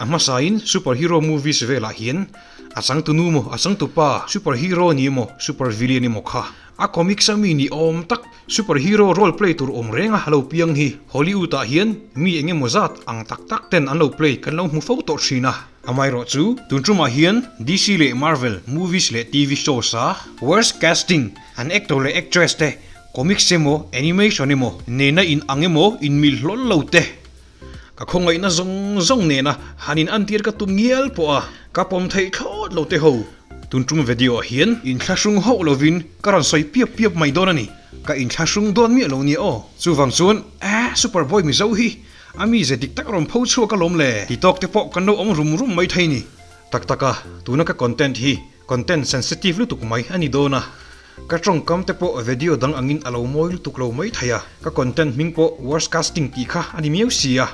A hmasain superhero movies velah hian a changtunu maw a changtupa superhero ni emaw super villain emaw kha a comics a mi ni awm tak superhero role play tur awm renga lo piang hi Hollywood ah hian mi eng emaw zat ang tak tak ten an lo play kan lo hmu fo tawh thin a. Amaherawh chu tun tumah hian DC leh Marvel movies leh TV shows a worst casting an actor leh actress te comics emaw animation emaw nena in ang emaw inmil hlawl lo te Ka khawngaihna zawng zawng nena han in antir ka tum ngial pawh a, ka pawm theih thlawt lo te ho. Tun tum video ah hian inthlahrung hauh lovin ka rawn sawi piap piap mai dawn a ni. Ka inthlahrung dawn miah lo nia aw. Chuvang chuan eh Superboy Mizo hi a mize dik tak rawn pho chhuak alawm le. Ti tawk te pawh kan lo awm rum rum mai thei ni. Tak tak a, tuna ka content hi content sensitive lutuk mai a ni dawn a. Ka tawngkam te pawh video dang angin a lo mawi lutuk lo mai thei a, ka content hming pawh worst casting tih kha a ni miau si a,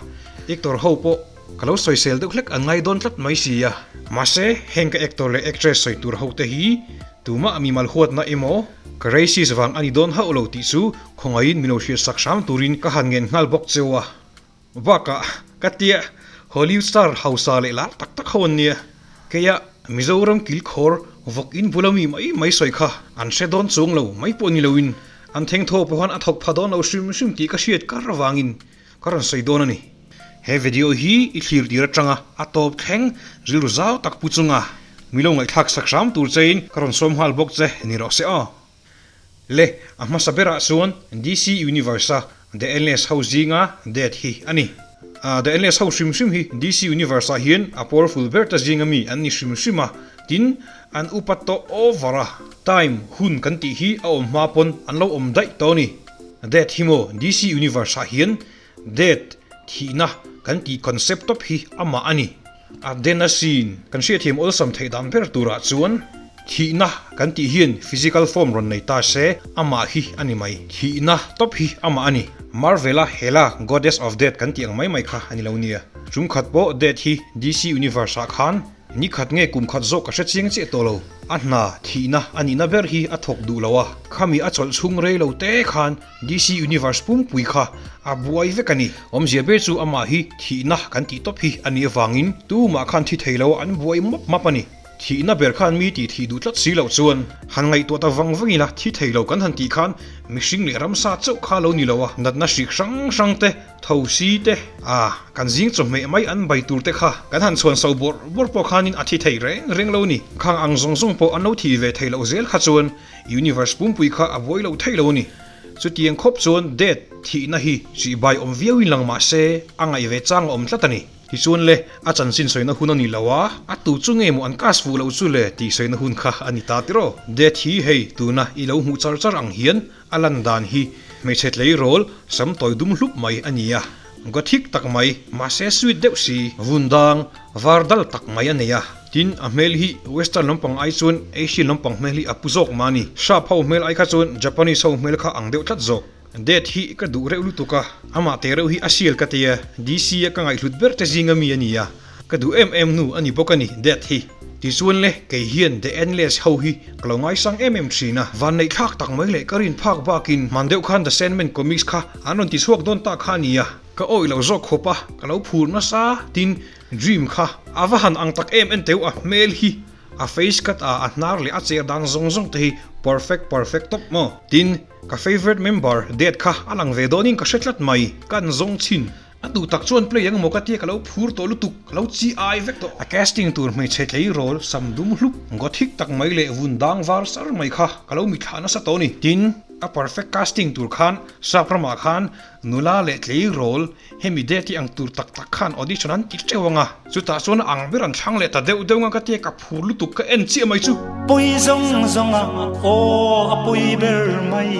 actor ho pawh ka lo sawisel deuh hlek an ngai dawn tlat mai si a. Mahse, heng ka actor leh actress sawi tur ho te hi tumah mimal huatna emaw ka racist vang a ni dawn hauh lo tih chu khawngaihin min lo hriatsak hram turin ka han ngen nghal bawk cheu a. Bakah ka tia Hollywood star hausa leh lar tak tak ho an nia. Keia Mizoram kilkhawr vawk in bula mi mai mai sawi kha an hre dawn chuang lo mai pawh ni loin an thengthaw pawhan a thawk pha dawn lo hrim hrim tih ka hriat kar avangin ka rawn sawi dawn a ni. He video hi i thlir tir atanga a tawp thleng rilru zau tak pu chunga mi lo ngaihthlak sak hram tur chein ka rawn sawm nghal bawk che ni rawh se aw. Le, a hmasa berah chuan DC Universe-a The Endless ho zinga Death hi a ni. The Endless ho hrim hrim hi DC Universe-ah hian a powerful ber ta zinga mi an ni hrim hrim a, tin, an upa tawh over a, time, hun kan tih hi a awm hma pawn an lo awm daih tawh a ni. Death hi maw DC Universe-ah hian Death, thihna, kan tih concept tawp hi amah a ni. Adenosine kan hriatthiam awlsam theih dan ber turah chuan thihna kan tih hian physical form rawn nei ta se amah hi a ni mai. Thihna tawp hi amah a ni. Marvel-a Hela, Goddess of Death kan tih ang mai mai kha a ni lo nia. Chung khat pawh Death hi DC Universe-ah khan Ni khat nge kum khat zawk ka hre chiang chiah tawh lo. A hna, thihna a nihna ber hi a thawk duh lo a, khami a chawlh chhung rei lo te khan DC Universe pumpui kha a buai vek a ni. Awmzia ber chu amah hi thihna kan tih tawp hi a nih avangin tumah khan thi thei lo a an buai map map a ni. Thihna ber khan mi tih thih duh tlat si loh chuan han ngaihtuah ta vang vang ila thi thei lo kan han tih khan mihring leh ramsa chauh kha lo ni lo a, natna hrik hrang hrang te, Tho si te, a, kan zing chawhmeh mai an bai tur te kha kan han chhuan so bawrh bawrh pawh khanin a thi thei reng reng lo ni. Khang ang zawng zawng pawh an lo thi ve thei loh zel kha chuan Universe pumpui kha a buai lo thei lo ni. Chutiang khawp chuan death, thihna hi chihbai awm viauin lang mah se a ngaih ve chang a awm tlat a ni. Tichuan le, a chanchin sawina hun a ni lo a, a tu chu nge maw an cast fuh loh chu le tih sawina hun kha a ni ta tiraw. Death hi hei tuna i lo hmuh char char ang hian A lan dan hi hmeichhe tleirawl sam tawi dum hlup mai a ni a, gothic tak mai, mahse sweet deuh si, vun dang var dal tak mai a nei a. Tin, a hmel hi western lampang ai chuan Asian lampang hmel hi a pu zawk mah a ni. Sap ho hmel ai kha chuan Japanese ho hmel kha ang deuh tlat zawk. Death hi ka duh reuh lutuk a, amah te reuh hi a sial ka ti a, DC a ka ngaihhlut ber te zinga mi a ni a. Ka duh em em nu a ni bawk a ni, Death hi. Tichuan le, kei hian The Endless ho hi ka lo ngaisang em em thin a. Vanneih thlak tak mai leh ka rin phak bakin hman deuh khan The Sandman Comics kha an rawn ti chhuak dawn ta kha a ni a. Ka awih lo zawk khawp a, ka lo phur nasa tin Dream kha a va han ang tak em en teu a hmel hi a face cut a a hnar leh a cher dan zawng zawng te hi perfect perfect tawp maw. Tin, ka favourite member Death kha a lang ve dawnin ka hre tlat mai, ka an zawng chhin. A duh tak chuan play ang maw ka tia ka lo phur tawh lutuk, ka lo chi ai vek tawh. A casting tur hmeichhe tleirawl sam dum hlup, gothic tak mai leh vun dang var sar mai kha ka lo mithlah nasa tawh a ni. Tin, a perfect casting tur khan sap ramah khan nula leh tleirawl hemi date ang tur tak tak khan audition an ti teuh ang a, chutah chuan a ang ber an thlang leh ta deuh deuh ang a ka tia ka phur lutuk ka en chiah mai chu. Pui zawng zawng a aw a pui ber mai.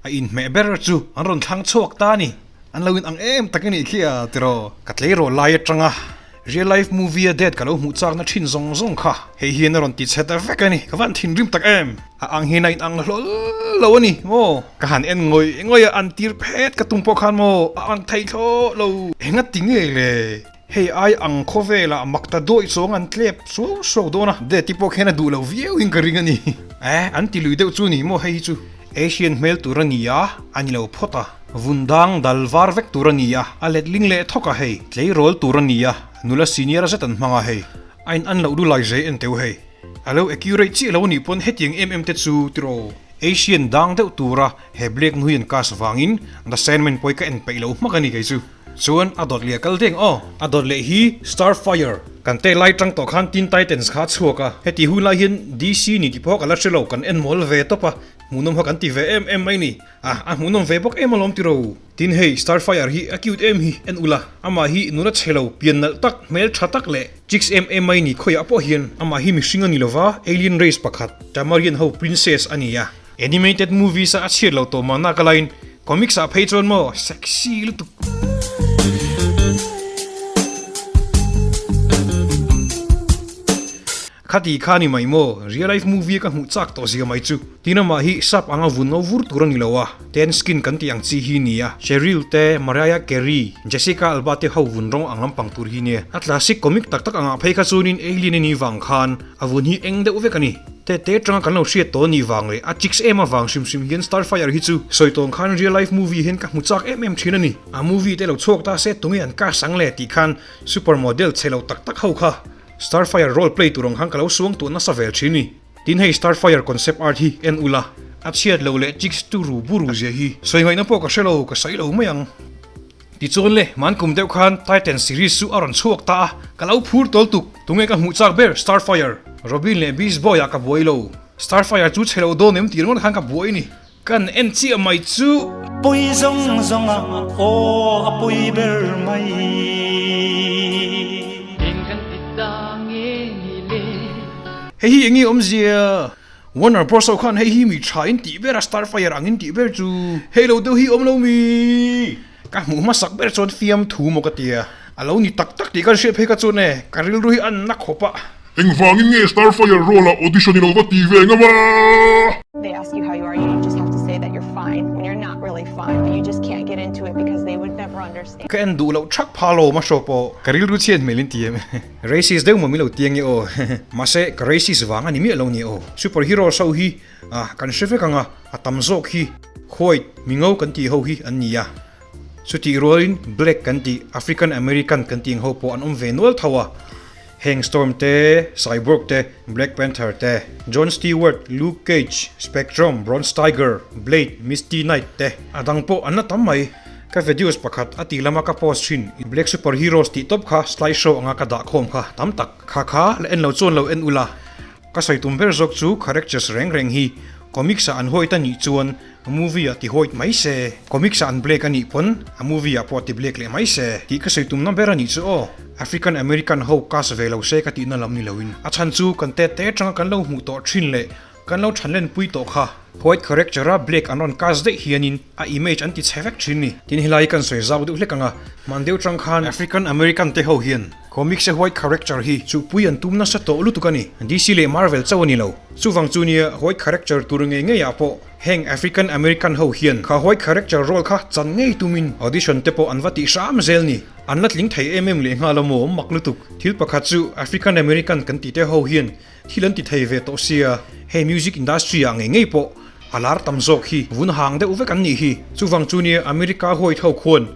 A inhmeh ber chu an rawn thlang chhuak ta a ni. An lo in ang em tak a nih khi a tiraw. Ka tleirawl lai atanga real life movie a date ka lo hmuh chakna thin zawng zawng kha hei hian a rawn ti chhe ta vek a ni. Ka van thinrim tak em. A ang hian a in ang hlawl lo a ni maw. Ka han en ngawih ngawih a, an tir phet ka tum pawh khan maw a ang thei thlawh lo. Enga ti nge le? Hei ai ang khawvelah mak ta dawih chuang an tlep suau suau dawn a, Deti pawh khian a duh lo viau in ka ring a ni. Eh, an ti lui deuh chu ni maw hei hi chu Asian hmel tur a ni a, a ni lo phawt a. Vun dang dal var vek tur a ni a, a letling leh thawk a hei. Tleirawl tur a ni a, nula senior zet an hmang a hei. A in an loh du lai zai en teuh hei. A lo accurate chiah lo a nih pawn hetiang em em te chu tiraw. Asian dang deuh tura he black nu hi an cast vangin The Sandman pawh hi ka en peih lo hmak a ni kei chu. Chuan a dawt leh a kal deng aw. A dawt leh hi Starfire. Kan te lai tang tawh khan Teen Titans kha a chhuak a, heti hun lai hian DC ni tih pawh ka la hre lo, kan en mawl ve tawp a, hmuhnawm kha kan ti ve em em mai ni. A, a hmuhnawm ve bawk em alawm tiro. Tin hei Starfire hi a cute em hi en ula, amah hi nula chhe lo, pian nalh tak, hmel tha tak leh chicks em em mai ni khawiah pawh hian amah hi mihring a ni lova, alien race pakhat, Tamarian ho princess a ni a. Animated movies a a chhiat lo tawh mahna ka lain comics ah phei chuan maw sexy lutuk. Khati kha ni mai maw, real life movie ka hmuh chak tawh zia mai chu. Tin amah hi sap anga vun ngo vur tur a ni lo a, tan skin kan tih ang chi hi nia. Cheryl te, Mariah Carey, Jessica Alba te ho vun rawng ang lampang tur hi nia. A classic comic tak tak angah phei kha chuanin alien a nih vang khan a vun hi eng deuh vek a ni. Te te atanga kan lo hriat tawh anih vang leh a chicks em avang hrim hrim hian Starfire hi chu sawi tawng khan real life movie hian ka hmu chak em em thin a ni. A movie te lo chhuak ta se tunge an cast ang le tih khan super model chhe lo tak tak ho kha Starfire role play tur ang khan ka lo suang tuah nasa vel thin ni. Tin hei Starfire concept art hi en ula a chhiat lo leh chicks turu buru zia hi sawi ngaihna pawh ka hre lo ka sawi lo mai ang. Tichuan le, man kum deuh khan Titan series chu a rawn chhuak ta a, ka lo phur tawl tuk. Tunge ka hmuh chak ber Starfire, Robin leh Beast Boy ah ka buai lo. Starfire chu chhe lo dawn em tih ringawt khan ka buai ni. Kan en chiah mai chu. Pui zawng zawng a aw a pui ber mai. Eng kan ti ta nge ni le. Hei hi enge awmzia? Warner Bros ho khan hei hi mi tha in tih ber a Starfire ang in tih ber chu hei lo deuh hi awm lo mi? Ka hmuh hmasak ber chuan fiamthu maw ka tia, a lo ni tak tak tih ka hriat phei ka chuan e, ka rilru hi a na khawp a. Engvangin nge Starfire role ah audition i lo va ti ve ngam a? They ask you how you are, you just have to say that you're fine when you're not really fine but you just can't get into it because they would never understand. Ka en duh loh thak pha lo ma hraw pawh ka rilru chhiat hmel in ti em. Racist deuh maw min lo ti ange aw. Mahse ka racist vang a ni miah lo ni aw. Super heroes ho hi ah kan hre vek ang a, a tam zawk hi white, mingo kan tih ho hi an ni a. Chutih rualin black kan tih, African American kan tih ang ho pawh an awm ve nual tho a. Heng Storm te, Cyborg te, Black Panther te, John Stewart, Luke Cage, Spectrum, Bronze Tiger, Blade, Misty Knight te a dang pawh an la tam mai. Ka videos pakhat a tih lama ka post thin Black Super Heroes tih tawp kha slide show anga ka dah khawm kha tam tak kha kha la en lo chuan lo en ula. Ka sawi tum ber zawk chu characters reng reng hi comics ah an hawit a nih chuan movie ah ti hawit mai se, comics ah an black a nih pawn a movie ah pawh ti black leh mai se tih ka sawi tumna ber a nih chu aw. African American ho cast ve lo se ka tihna lam ni loin a chhan chu kan tet te atanga kan lo hmuh tawh thin leh Kan lo than lenpui tawh kha. White character a black an rawn cast daih hianin a image an ti chhe vek thin ni. Tin helai kan sawi zau deuh hlek ang a, hman deuh tang khan African American te ho hian comics a white character hi chuhpui an tum nasa tawh lutuk a ni. DC leh Marvel chauh a ni lo. Chuvang chu nia white character tur ngei ngei ah pawh heng African American ho hian kha white character role kha chan ngei tumin audition te pawh an va tih hram zel ni. An la tling thei em em leh nghal a maw mak lutuk. Thil pakhat chu African American kan tih te ho hian Thil an ti thei ve tawh sia, hei music industry ah ngei ngei pawh a lar tam zawk hi vun hang deuh vek an nih hi. Chuvang chu nia America huai tho khuan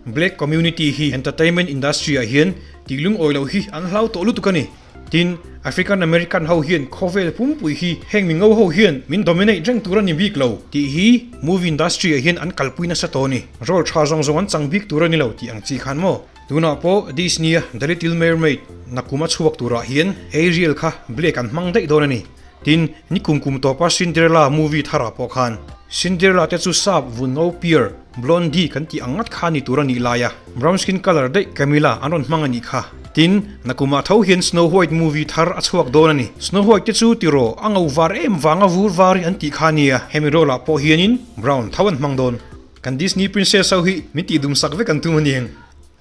black community hi entertainment industry ah hian tih lungawi loh hi an hlau tawh lutuk a ni. Tin, African American ho hian khawvel pumpui hi heng mingo ho hian min dominate reng tur a ni bik lo tih hi movie industry ah hian an kalpui nasa tawh a ni. Role tha zawng zawng an chang bik tur a ni lo tih ang chi khan maw? Tunah pawh Disney-a The Little Mermaid nakum a chhuak turah hian Ariel kha black an hmang daih dawn a ni. Tin, ni kum kum tawpa Cinderella movie tharah pawh khan Cinderella te chu sap vun ngo pier, blondie kan tih ang ngat kha ni tur a nih laia brown skin colour daih Camilla an rawn hmang a nih kha. Tin, nakumah tho hian Snow White movie thar a chhuak dawn a ni. Snow White te chu tiraw a ngo var em vanga vur var hi an tih kha nia, hemi role ah pawh hianin brown tho an hmang dawn. Kan Disney princess ho hi min tih dum sak vek an tum aniang.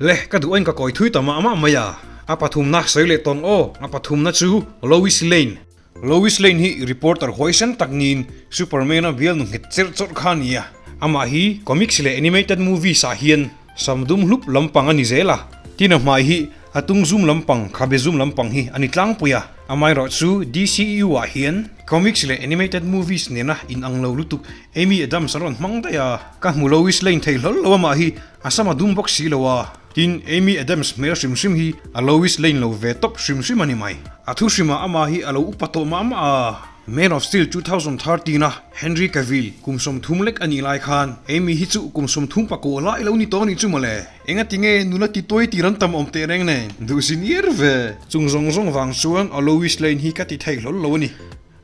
Le, ka duh ain ka kawi thui ta mah mah mai a. A pathumna sawi leh tawng aw, a pathumna chu Lois Lane. Lois Lane hi reporter huaisen tak niin Superman-a bialnu nghet cherh chawrh kha a ni a. Amah hi comics leh animated movies ah hian sam dum hlup lampang a ni zel a. Tin a hmai hi a tung zum lampang, khabe zum lampang hi a ni tlangpui a. Amaherawhchu DCEU ah hian comics leh animated movies nena inang lo lutuk Amy Adams a rawn hmang daih a, ka hmu Lois Lane thei hlawl lo amah hi a sam a dum bawk si lo a. Tin, Amy Adams hmel hrim hrim hi a Lois Lane lo ve tawp hrim hrim a ni mai. A thu hrimah amah hi a lo upa tawh mah mah a. Man of Steel 2013 a Henry Cavill kum 30 lek a nih lai khan Amy hi chu kum 30 pakua lai lo ni tawh a nih chu mawle. Engati nge nula ti tuai tir an tam awm teh reng nen? Duh zin ir ve. Chung zawng zawng vang chuan a Lois Lane hi ka ti thei hlawl lo a ni.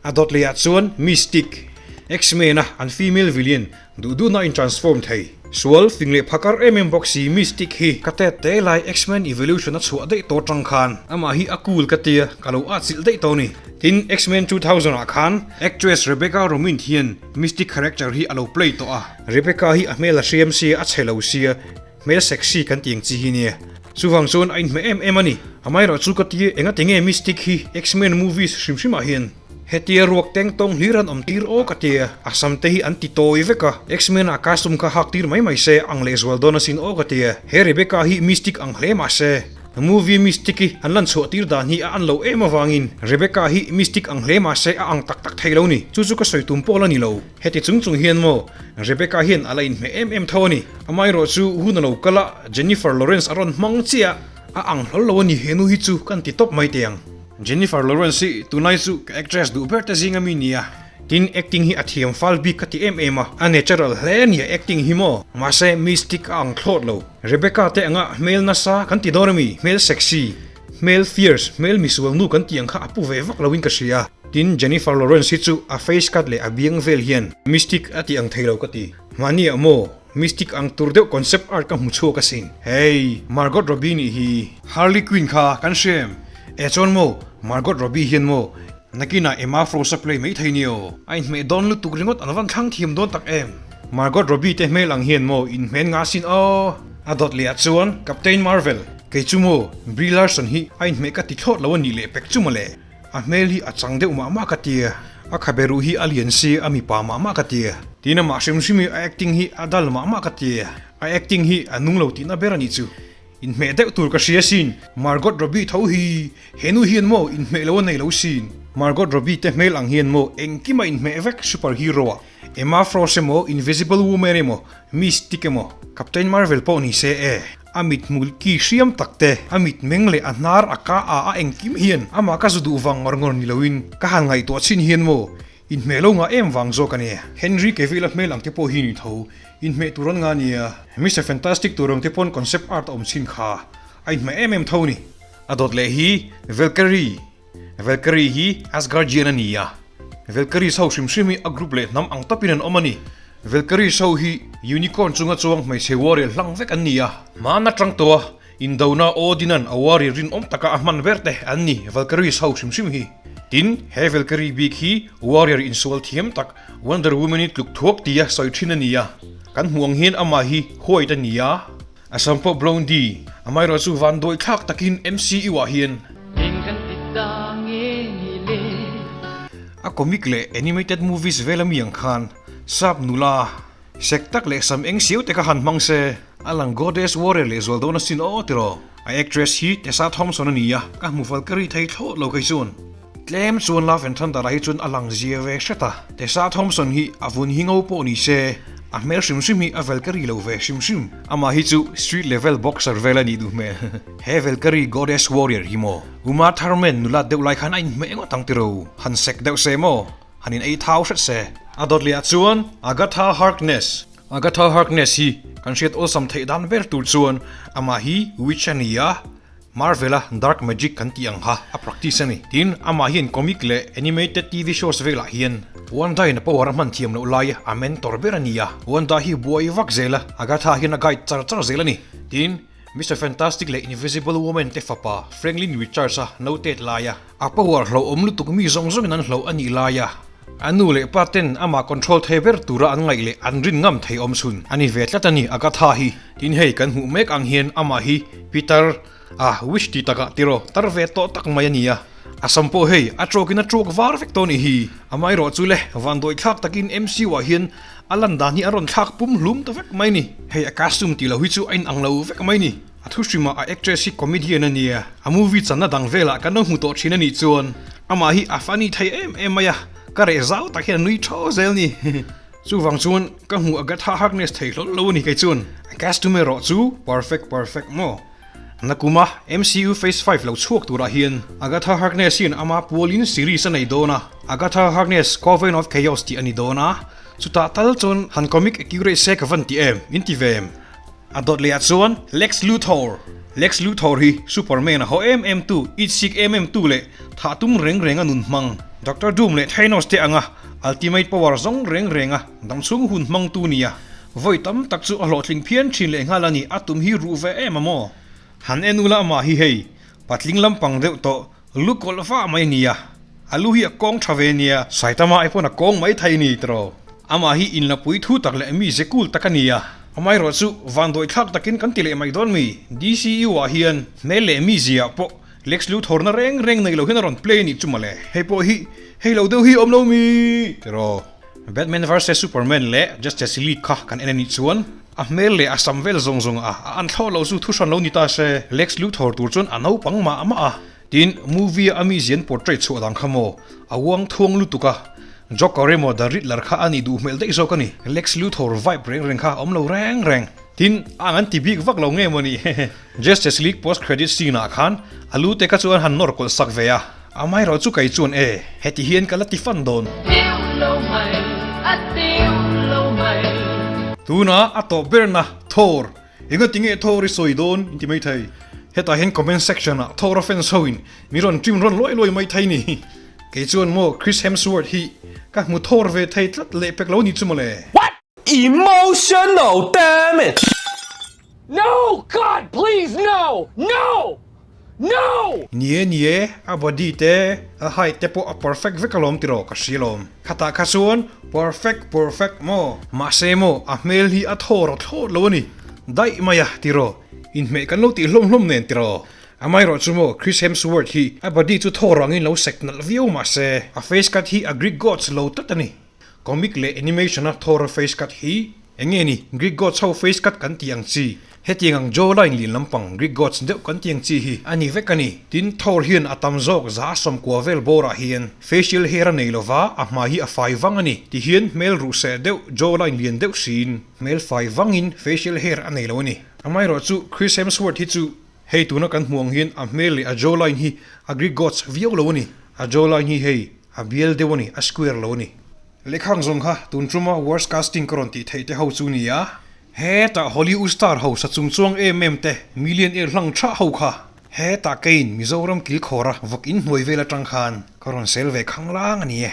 A dawt leh ah chuan Mystique, X-Men a an female villain duh duhna in transform thei. Sual, fing leh phakar em em bawk si Mystique hi. Ka tet te lai X-Men Evolution a chhuah daih tawh tang khan amah hi a cool ka tia ka lo atchilh daih tawh a ni. Tin, X-Men 2000 ah khan actress Rebecca Romijn hian Mystique character hi a lo play tawh a. Rebecca hi a hmel a hriam sia a chhe lo sia hmel sexy kan tih ang chi hi nia. Chuvang chuan a inhmeh em em a ni. Amaherawhchu ka ti engati nge Mystique hi X-Men movies hrim hrim ah hian hetia ruak teng tawng hlir an awm tir aw ka tia. A sam te hi an ti tawi vek a, X-Men ah costume kha hak tir mai mai se ang lehzual dawn asin aw ka tia. He Rebecca hi Mystique ang hle mahse movie Mystique hi an lan chhuah tir dan hi a an lo em avangin Rebecca hi Mystique ang hle mahse a ang tak tak thei lo ni. Chu chu ka sawi tum pawh la ni lo. Heti chung chung hian maw Rebecca hian a la inhmeh em em tho a ni. Amaherawh chu hun a lo kal a, Jennifer Lawrence a rawn hmang chiah a ang hlawl lo a ni he nu hi chu kan ti tawp mai teh ang. Jennifer Lawrence hi tunlai chu ka actress duh ber te zing ami nia. Tin acting hi a thiam fal bik ka ti em em a, a natural hle a nia acting hi maw. Mahse mystic a ang thlawt lo. Rebecca te anga hmel nasa kan ti dawn ami, hmel sexy. Hmel fierce, hmel misual nu kan tih ang kha a pu ve vak loin ka hria. Tin, Jennifer Lawrence hi chu a face cut leh a biang vel hian mystic a tih ang thei lo ka ti. Mahni ah maw mystic ang tur deuh concept art ka hmu chhuak asin. Hey, Margot Robbie nih hi. Harley Quinn kha kan hria em? E chuan maw, Margot Robbie hian maw nakinah Emma Frost a play mai thei ni aw. A inhmeh dawn lutuk ringawt an van thlang thiam dawn tak em? Margot Robbie te hmel ang hian maw inhmel nga sin aw. A dawt leh ah chuan Captain Marvel. Kei chu maw Brie Larson hi a inhmeh ka ti thlawt lo a nih leh pek chu mawle. A hmel hi a chang deuh mah mah ka tia, a khabe ruh hi a lian si a mipa mah mah ka tia. Tin amah hrim hrim hi a acting hi a dal mah mah ka tia, a acting hi a nung lo tihna ber a nih chu. Inhmeh deuh tur ka hria sin. Margot Robbie tho hi he nu hian maw inhmeh lo a nei lo sin. Margot Robbie te hmel ang hian maw engkim a inhmeh vek super hero ah. Emma Frost emaw Invisible Woman emaw Mystique emaw Captain Marvel pawh ni se e. A mithmul ki hriam tak te, a mitmeng leh a hnar a ka a a engkim hian amah ka zu duh vang ngawr ngawr ni loin ka han ngaihtuah chhin hian maw Inhmeh lo ngah em vang zawk a ni. Henry Cavill a hmel ang te pawh hi ni tho. Inhmeh tur an ngah nia. Mister Fantastic tur ang te pawn concept art a awm chhin kha. A inhmeh em em tho ni. A dawt leh hi Valkyrie. Valkyrie hi Asgardian a ni a. Valkyries ho hrim hrim hi a group leh hnam ang tawpin an awm a ni. Valkyries ho hi unicorn chunga chuang hmeichhe warrior hlang vek an ni a. Hmaan atang tawh a Indona Odin-a'n a warrior rinawm taka a hman ber te an ni Valkyries ho hrim hrim hi. Tin, he Valkyrie bik hi warrior insual thiam tak Wonder Woman-i tluk thuak tia sawi thin a ni a. Kan hmuh ang hian amah hi white a ni a, a sam pawh blondie. Amaherawh chu vanduai thlak takin MCU-ah hian. Eng kan ti ta nge ni le? A comic leh animated movies vel ami ang khan sap nula Sek tak leh sam eng siau te kha han hmang se, a lang Goddess Warrior leh zual dawn asin aw tiraw. A actress hi Tessa Thompson a ni a, ka hmu fal ka ri thei thlawt lo kei chuan. Tlem chuan Love and Thunder ah hi chuan a lang zia ve hret a, Tessa Thompson hi a vun hi ngo pawh ni se, a hmel hrim hrim hi a vel ka ri lo ve hrim hrim. Amah hi chu street level boxer vel a nih duh hmel. He Valkyrie Goddess Warrior hi maw? Uma Thurman nulat deuh lai khan a inhmeh ngawt ang tiraw? Han sek deuh se maw? Han in ei thau hret se. A dawt leh ah chuan Agatha Harkness. Agatha Harkness hi kan hriat awlsam theih dan ber tur chuan amah hi witch a ni a, Marvel a dark magic kan tih ang kha a practice a ni. Tin, amah hian comic leh animated TV shows velah hian Wanda in a power a hman thiam loh lai a mentor ber a ni a. Wanda hi buai vak zel a, Agatha hian a guide char char zel a ni. Tin, Mister Fantastic leh Invisible Woman te fapa Franklin Richards a noted lai a. A power hlauhawm lutuk mi zawng zawngin an hlauh a nih laia a nu leh pa ten amah control thei ber tura an ngaih leh an rin ngam thei awm chhun a ni ve tlat a ni Agatha hi. Tin hei kan hmuh mek ang hian amah hi Peter a wish ti takah tiraw tar ve tawh tak mai a ni a, a sam pawh hei a tawkin a tawk var vek tawh a nih hi. Amaherawh chu le vandawi thlak takin MCU ah hian a lan dan hi a rawn thlak pum hlum ta vek mai a ni. Hei a costume tih loh hi chu a inang lo vek mai a ni. A thu hrimah a actress hi comedian a nia, a movie channa dang velah kan lo hmu tawh thin a nih chuan. Amah hi a funny thei em em mai a, ka reh zau tak hian a nui thaw zel ni. Chuvang chuan ka hmuh Agatha Harkness thei hlawlh lo a ni kei chuan. A costume erawh chu perfect perfect maw? Nakuma MCU Phase 5 lo chhuak turah hian Agatha Harkness hian ama pualin series a nei dawn a, Agatha Harkness Coven of Chaos tih a ni dawn a, chutah tal chuan han comic accurate se ka van ti em, in ti ve em? A dawt lehah chuan Lex Luthor, Lex Luthor hi Superman a haw em em tu, itsik em em tu leh thah tum reng reng a nun hmang, Doctor Doom leh Thanos te anga ultimate power zawng reng renga damchhung hun hmang tu nia, vawi tam tak chu a hlawhtling phian thin leh nghal a ni, a tum hi ruh ve em a maw? Han en ula amah hi hei, patling lampang deuh tawh Lu kawlh vah mai nia. A lu hi a kawng tha ve nia. Saitama ai pawn a kawng mai thei ni tiraw. Amah hi inlapui thu tak leh mi ze cool tak a nia. Amaherawh chu vanduai thlak takin kan ti leh mai dawn mi. DCU ah hian hmel leh mi zia ah pawh Lex Luthor na reng reng nei lo hian a rawn play anih chu mawle. Hei pawh hi hei lo deuh hi awm lo mi tiraw. Batman vs Superman leh Justice League kha kan en anih chuan a hmel leh a sam vel zawng zawng a a an thlawh loh chu thu hran lo ni ta se. Lex Luthor tur chuan a naupang mah mah a, tin movie a a mizian portrait chhuah dang kha maw a uang thuang lutuk a, Joker emaw The Riddler kha a nih duh hmel daih zawk a ni. Lex Luthor vibe reng reng kha a awm lo reng reng. Tin, a ang an ti bik vak lo nge maw ni? Justice League post credit scene ah khan a lu te kha chu an han nawr kawlh sak ve a. Amaherawh chu kei chuan e, heti hian ka la ti fan dawn. Tiu lo mai, a tiu lo mai. Tuna a tawp berna Thor, enga tinge Thor i sawi dawn in ti mai thei. Hetah hian comment section ah Thor a fans ho in mi rawn trim rawn luai luai mai thei ni. Kei chuan maw Chris Hemsworth hi ka hmu Thor ve thei tlat leh pek lo ni chu mawle. What? Emotional damage! No! God, please, no! No! No! Ni e, ni e, a body te, a height te pawh a perfect vek alawm tiraw ka hria alawm. Khatah kha chuan perfect perfect maw? Mahse maw, a hmel hi a thaw rawh thlawt lo a ni. Daih mai a, tiraw, inhmeh kan lo tih hlawm hlawm nen tiraw. Amaherawh chu maw, Chris Hemsworth hi a body chu thaw rangin lo sek nalh viau mahse, a face cut hi a Greek gods lo tlat a ni. Comic leh animation a Thor-a face cut hi eng nge ni? Greek gods ho face cut kan tih ang chi, hetiang ang jawline lian lampang Greek gods deuh kan tih ang chi hi a ni vek a ni. Tin, Thor hian a tam zawk 190 vel bawrah hian facial hair a nei lova, a hmai hi a fai vang a ni. Tihian hmel ruhseh deuh jawline lian deuh siin hmel fai vangin facial hair a nei lo a ni. Amaherawh chu Chris Hemsworth hi chu hei tuna kan hmuh ang hian a hmel leh a jawline hi a Greek gods viau lo a ni. A jawline hi hei A bial deuh a ni, a square lo a ni. Lehkhang zawng kha tun tuma worst casting ka rawn tih theih te ho chu nia. Hetah Hollywood star ho sa chung chuang em em te, millionaire hlang tha ho kha. Hetah keiin Mizoram kilkhawra vawk in hnuai vel atang khan ka rawn sel ve khanglang a ni e.